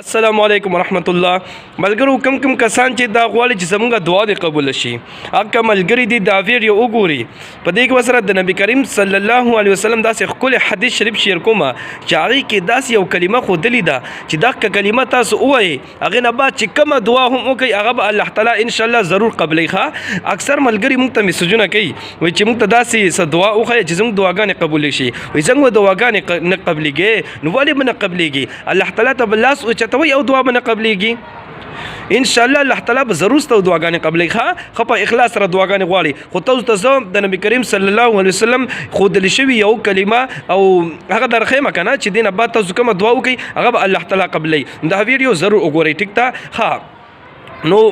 السلام علیکم ورحمت الله. ملګرو، کم کم کسان چې دا غواړي چې زمونږ دعا دې قبول شي، هغه ملګری دې دا ویډیو وګوري. په دې کې وسره د نبی کریم صلی الله علیه وسلم داسې ښکلی حدیث شریف شیر کوم چې هغې کې داسې یو کلمه ښودلې ده چې دا کلمه تاسو ووایئ، هغې نه بعد چې کومه دعا هم وکړئ، هغه به الله تعالی انشاءالله ضرور قبلوي. ښه، اکثر ملګري موږ ته میسجونه کوي، وایي چې موږ ته داسې څه دعا وښیه چې زموږ دعاګانې قبولې شي. وایي څنګه دعاګانې نه قبلېږي؟ نو ولې به نه قبلېږي؟ الله تعالی ته به لاس اوچتوي او دعا به نه قبلېږي؟ ان شاء الله الله تعالی به ضرور ستاسو دعاګانې قبلوي. ښه ښه، په اخلاص سره دعاګانې غواړي. خو تاسو ته زه د نبی کریم صلی الله علیه وسلم ښودل شوي یو کلمه او هغه درښیم که نه چې دې نه بعد تاسو کومه دعا وکړئ، هغه به الله تعالی قبلوي. دا ویډیو ضرور وګورئ، ټیک ده؟ ښه، نو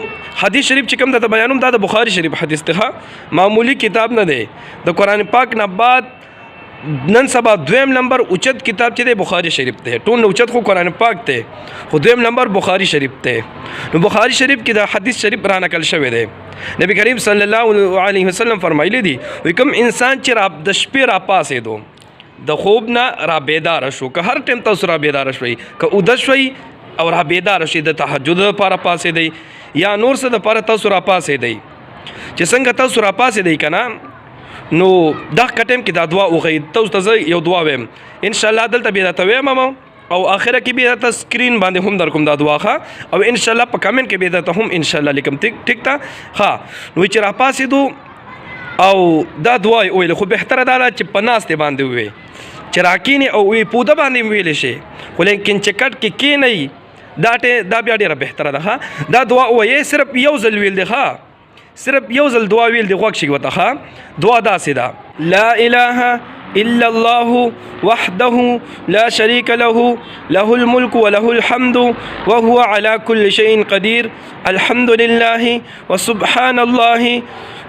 حدیث شریف چې کوم درته بیانوم، دا د بخاري شریف حدیث دی. ښه، معمولی کتاب نه دی. د قرآن پاک نه بعد نن سبا دویم نمبر اوچت کتاب چې دی، بخاری شریف دی. ټول اوچت خو قرآن پاک دی، خو دویم نمبر بخاری شریف دی. نو بخاری شریف کې دا حدیث شریف را نقل شوی دی. نبی کریم صلی الله علیه وسلم فرمایلی دی، وی کوم انسان چې را د شپې را پاسېدو، د خوب نه را بیدار شو، که هر ټیم تاسو را بیدار شوئ، که اوده شوئ او را بیدار شئ، د تهجد لپاره پاسېدئ یا نور څه دپاره تاسو را پاسېدئ، چې څنګه تاسو را پاسېدئ که نه، نو دا ټیم کې دا دعا وغوي. تاسو ته زه یو دعا وایم، ان شاء الله دلته به درته وایم او اخره کې به درته سکرین باندې هم در کوم دا دعا. ښه، او ان شاء الله په کمنټ کې به درته هم ان شاء الله لیکم، ټیک ټیک ته. ښه، نو چې راپاسېدو او دا دعا یې وویله، خو بهتره دا ده چې په ناستې باندې ووایي، چې راکینې او وی پوده باندې ویلی شي، خو لیکن چې کټ کې کینئ، دا دا بیا ډېره بهتره ده. ښه، دا دعا ووایي، صرف یو ځل ویل دی. ښه، صرف یو ځل دعا ویل دی. غوږ شي ورته. ښه، دعا داسې ده: لا اله الا الله وحده لا شريك له، له الملك وله الحمد وهو على كل شيء قدير، الحمد لله وسبحان الله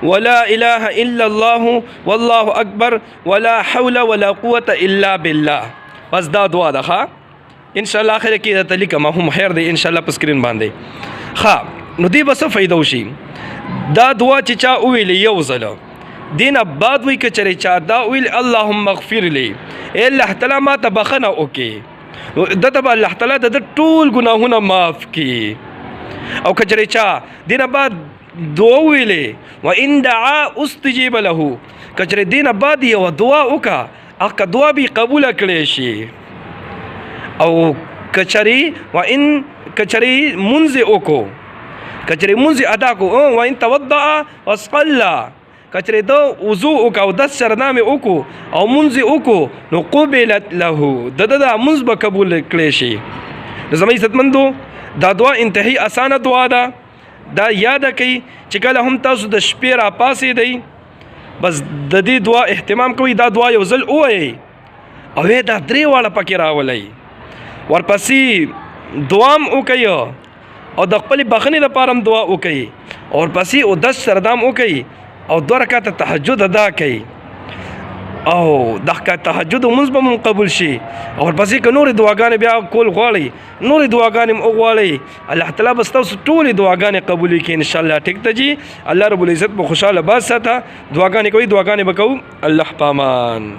ولا اله الا الله والله اکبر ولا حول ولا قوة الا بالله. بس دا دعا ده. ښه، ان شاء الله اخر کې درته لیکم هم، خیر دی، ان شاء الله په سکرین باندې. ښه، نو دې به څه فایده وشي؟ دا دعا چې چا وویلې یو ځل، دینه بعد وی کچره چا دا ویل: اللهم اغفر لي، ای الله تعالی ما ته بخنه وکي، نو دته به الله تعالی د ټول ګناهونه معاف کړي. او کچره چا دینه بعد دعا ویلې، وان دعا استجیب له، کچره دینه بعد یو دعا وکا، هغه دعا به قبول کړي شي. او کچری وان کچری منځ وکړو، کچری منځ ادا کو، وان توضا وصلى، کچری دو وضو وکاو، د سرنامه وکړو او منځ وکړو، نو قبلت له، د د منځ به قبول کړي شي. زموږ عزتمندو، دا دعا انتهایی اسانه دعا ده. دا یاد کړئ چې کله هم تاسو د شپې را پاسې دی، بس د دې دعا اهتمام کوئ. دا دعا یو ځل ووایئ او دا درې واړه پکې راولئ، ورپسې دعام وکئ او د خپلې بخښنې دپاره هم دعا وکئ، او ورپسې اودس سردام وکئ او دوه رکعته تهجد ادا کړئ، او د تهجد لمونځ به مو قبول شي. او ورپسې که نورې دعاګانې بیا کول غواړئ، نورې دعاګانې هم وغواړئ، الله تعالی به ستاسو ټولې دعاګانې قبولې کړي ان شاء الله. ټیک ته جی، الله رب العزت به خوشحاله باز ساته. دعاګانې کوئ، دعاګانې به کوو. الله پامان.